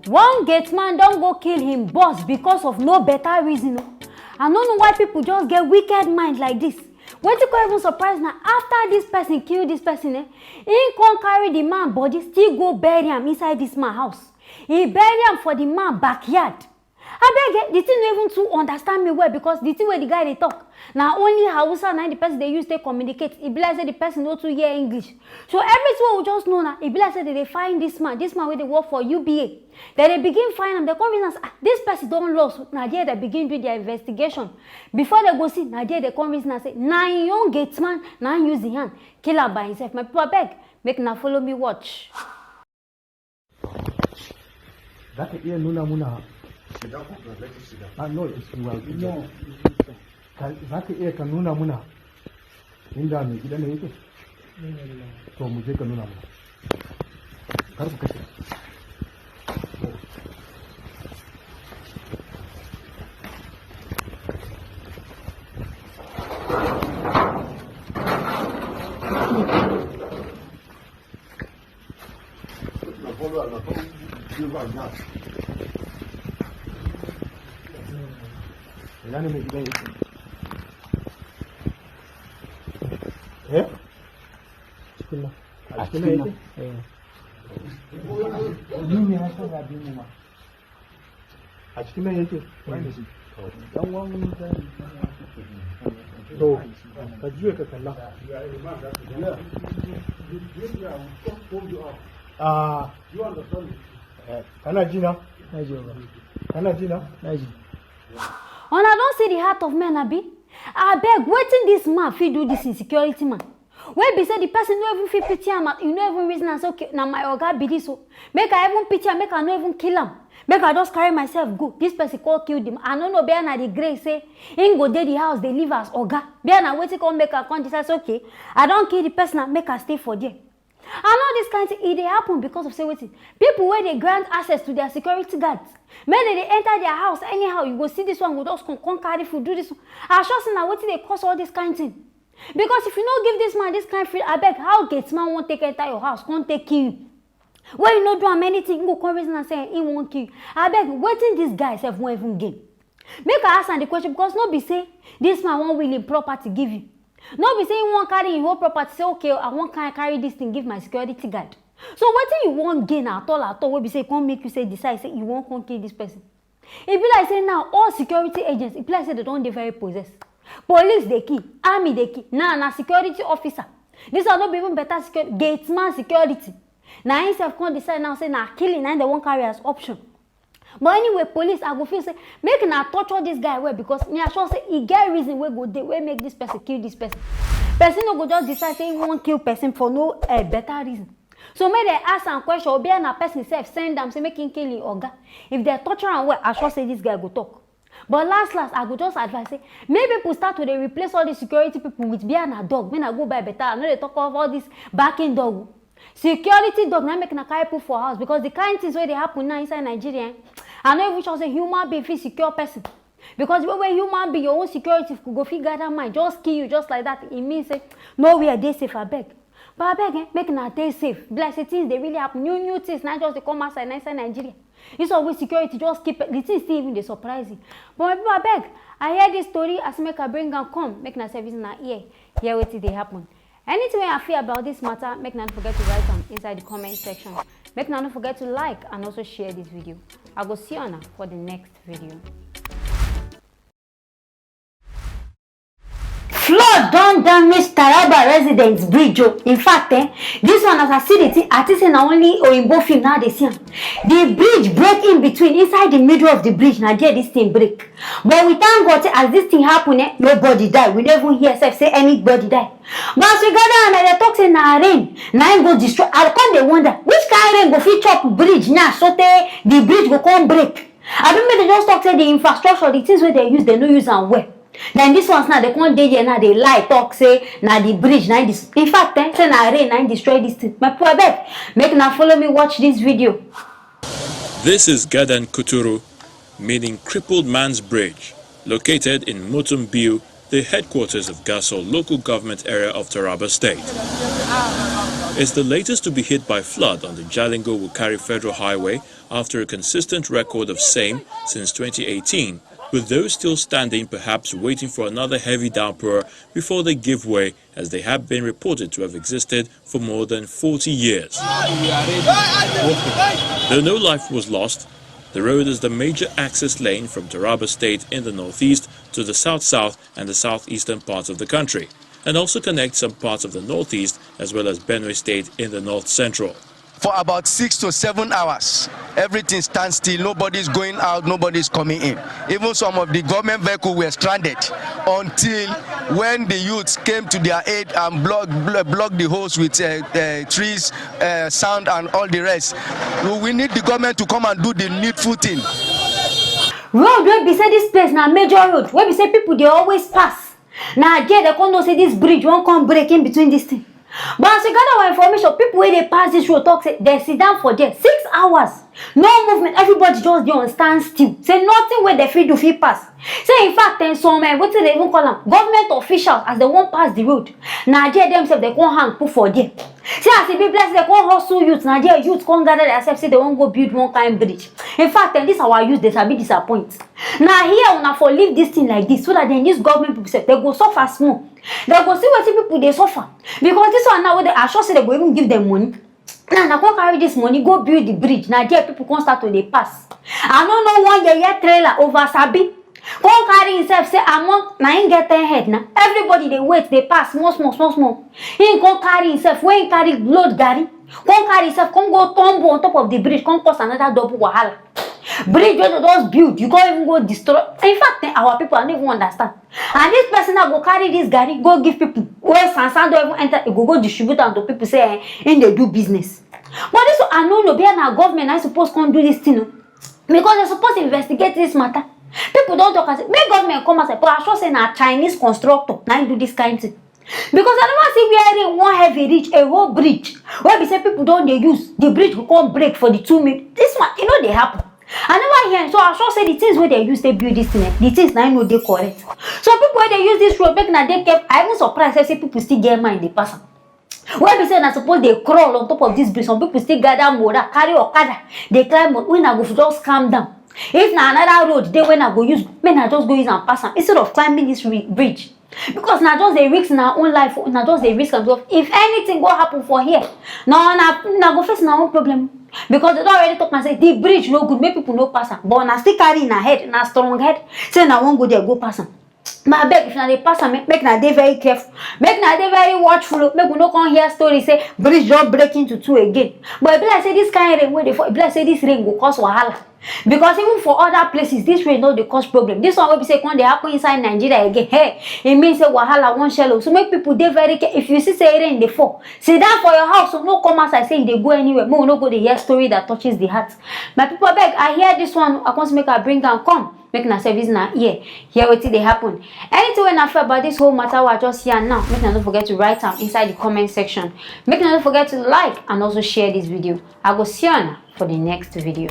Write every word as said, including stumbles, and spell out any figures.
One gate man don go kill him boss because of no better reason o. I no know why people just get wicked mind like this. Wetin come even surprise na after this person kill this person, eh, he come carry the man body still go bury am inside this man house. He bury am for the man backyard. Abeg, eh, the thing no even too understand me well because the thing wey the guy dey talk na only Hausa na the person dey use take communicate. E be like say the person no too hear English. So everything wey we just know na, e be like say they dey find this man, this man wey dey work for U B A. They dey begin find am, they come reason am say, "Ah, this person don lost." Na there they begin do their investigation. Before they go see, na there they come reason am say na im own gate man na im use im hand kill am by himself. My people, abeg, make una follow me watch. Za ka iya nuna muna? Ah, no, it's you are. Za ka iya ka nuna muna inda mai gida ne yake? To, mu je ka nuna muna. Kar ku kashe. Ina ne mai gidan yake? Eh? Cikin nan. A cikin nan yake? Eh. Ni ne ya saka bin ma. A cikin nan yake? Wani shi? Dan wani mutane. To, ka juya ka kalla. Ah, eh, kana ji na? Na ji ba. Kana ji na? Na ji. Una don see the heart of men, abi? Abeg, wetin this man fit do this insecurity man? Wey be say the person no even fit pity am, e no even reason am say, "Okay, na my oga be this o. Make I even pity am, make I no even kill am. Make I just carry myself go." This person come kill the man. I no know, be na the grace say him go dey the house, dey live as oga. Be na wetin come make am come decide say, "Okay, I don kill the person, na make I stay for there." And all this kind thing, e dey happen because of say wetin? People wey dey grant access to their security guards, make dem dey enter their house anyhow. You go see this one go just come, come carry food, do this one. I sure say na wetin dey cause all this kind thing. Because if you no give this man this kind free, abeg, how gate man wan take enter your house, come take kill you? When you no do am anything, he go come reason am say he wan kill you. Abeg, wetin this guy sef wan even gain? Make I ask am the question, because no be say this man wan will him property give you. No be say he wan carry him whole property, say, "Okay, I wan carry, carry this thing give my security guard." So wetin you wan gain at all, at all, wey be say e come make you say, decide say you wan come kill this person? E be like say now all security agents, e be like say they don dey very possessed. Police dey kill, army dey kill, now na security officer. This one no be even better security, gate man security. Na himself come decide now say na killing na him dem wan carry as option. But anyway, police, I go feel say make una torture this guy well, because me I sure say e get reason wey go dey wey make this person kill this person. Person no go just decide say he wan kill person for no, eh, better reason. So make dem ask am question, or be na person sef send am say make him kill him oga. If dem torture am well, I sure say this guy go talk. But last last, I go just advise say make people start to dey replace all the security people with be na dog. Make na go buy better. I no dey talk of all this barking dog o. Security dog na make na carry put for house, because the kind things wey dey happen now inside Nigeria, eh, I no even sure say human being fit secure person. Because the way wey human being, your own security go fit gather mind, just kill you just like that, e mean say nowhere dey safe, abeg. But abeg, eh, make na dey safe. Be like say things dey really happen. New, new things na just dey come outside na inside Nigeria. This one wey security just keep, the thing still even dey surprise you. But my people, abeg, I hear this story, as make I bring am come, make na service na ear, hear wetin dey happen. Anything wey I feel about this matter, make na no forget to write am inside the comment section. Make na no forget to like and also share this video. I go see una for the next video. Flood don damage Taraba residents bridge o. In fact, eh, this one as I see the thing, I think say na only Oyinbo film now dey see am. The bridge break in between, inside the middle of the bridge, na there this thing break. But we thank God say as this thing happen, eh, nobody die. We no even hear sef say anybody die. But as we gather am, eh, dem talk say na rain, na im go destroy. I come dey wonder, which kind rain go fit chop bridge now, so tey the bridge go come break? Abi make dem just talk say the infrastructure, the things wey dem use, dem no use am well. Then this ones now, they come dey here now, they lie, talk say na the bridge, na this. In fact, eh, say na rain, na destroy this thing. My poor abeg, make na follow me watch this video. This is Gadan Kuturu, meaning crippled man's bridge, located in Mutumbiu, the headquarters of Gasol, local government area of Taraba State. It's the latest to be hit by flood on the Jalingo Wukari Federal Highway after a consistent record of same since twenty eighteen, with those still standing perhaps waiting for another heavy downpour before they give way, as they have been reported to have existed for more than forty years. Though no life was lost, the road is the major access lane from Taraba State in the northeast to the south-south and the southeastern parts of the country, and also connects some parts of the northeast as well as Benue State in the north central. For about six to seven hours, everything stands still. Nobody's going out, nobody's coming in. Even some of the government vehicles were stranded until when the youths came to their aid and blocked block the holes with uh, uh, trees, uh, sand, and all the rest. We need the government to come and do the needful thing. Road wey be say this place na major road wey be say people dey always pass. Na there dem come know say this bridge wan come break in between this thing. But as we gather our information, people wey dey pass this road talk say dem sit down for there six hours, no movement, everybody just dey on stand still, say nothing wey dem fit do fit pass. Say in fact, eh, some eh, wetin dem even call am, government officials, as dem wan pass the road, na there themselves dem come hang put for there. Say as e be, bless dem come hustle youth, na there youth come gather themselves say dem wan go build one kind bridge. In fact, eh, this our youth, dem sabi disappoint. Na here una for leave this thing like this so that dem use government people sef, dem go suffer small. Dem go see wetin people dey suffer, because this one now wey dem, I sure say dem go even give dem money. Now una come carry this money go build the bridge, na there people come start to dey pass. I no know one yeye trailer over sabi come carry himself say among na him get ten head na. Everybody dey wait, dey pass small small small small. Him come carry himself, when him carry load garri, come carry himself come go tumble on top of the bridge, come cause another double wahala. Bridge wey dem just build, you come even go destroy. In fact, eh, our people, I no even understand. And this person now go carry this garri go give people wey sansan don even enter, e go go distribute am to people say eh, him dey do business. But this one, I no know, be na government na suppose come do this thing o, because dem suppose investigate this matter. People don talk am say make government come outside, but I sure say na Chinese constructor na him do this kind thing. Because I never see where rain wan heavy reach a whole bridge wey be say people don dey use, the bridge go come break for the two minutes. This one, e no dey happen. I never hear am, so I sure say the things wey dem use take build this thing, eh, the things na im no dey correct. So people wey dey use this road, make una dey careful. I even surprise say people still get mind dey pass am. Wey be say na suppose dey crawl on top of this bridge, some people still gather morale, carry okada, dey climb up. Una go just calm down. If na another road dey wey una go use, make una just go use am pass am instead of climbing this ri- bridge. Because na just dey risk una own life, una just dey risk am. Because if anything go happen for here, na una una go face una own problem. Because dem don already talk am say the bridge no good, make people no pass am. But una still carry una head, una strong head, say una wan go there go pass am. But abeg, if una dey pass am, make una dey very careful, make una dey very watchful o, make we no come hear story say bridge just break into two again. But e be like say this kind rain wey dey fall, e be like say this rain go cause wahala. Because even for other places, this rain no dey cause problem. This one wey be say e come dey happen inside Nigeria again, hey, e mean say wahala wan shele o. So make people dey very careful. If you see say rain dey fall, sit down for your house o, no come outside say you dey go anywhere. Make we no go dey hear story that touches the heart. My people, abeg, I hear this one, I come say make I bring am come. Make una service una ear, hear wetin dey happen. Anything wey una feel about this whole matter wey I just yarn now, make una no forget to write am inside the comment section. Make una no forget to like and also share this video. I go see una for the next video.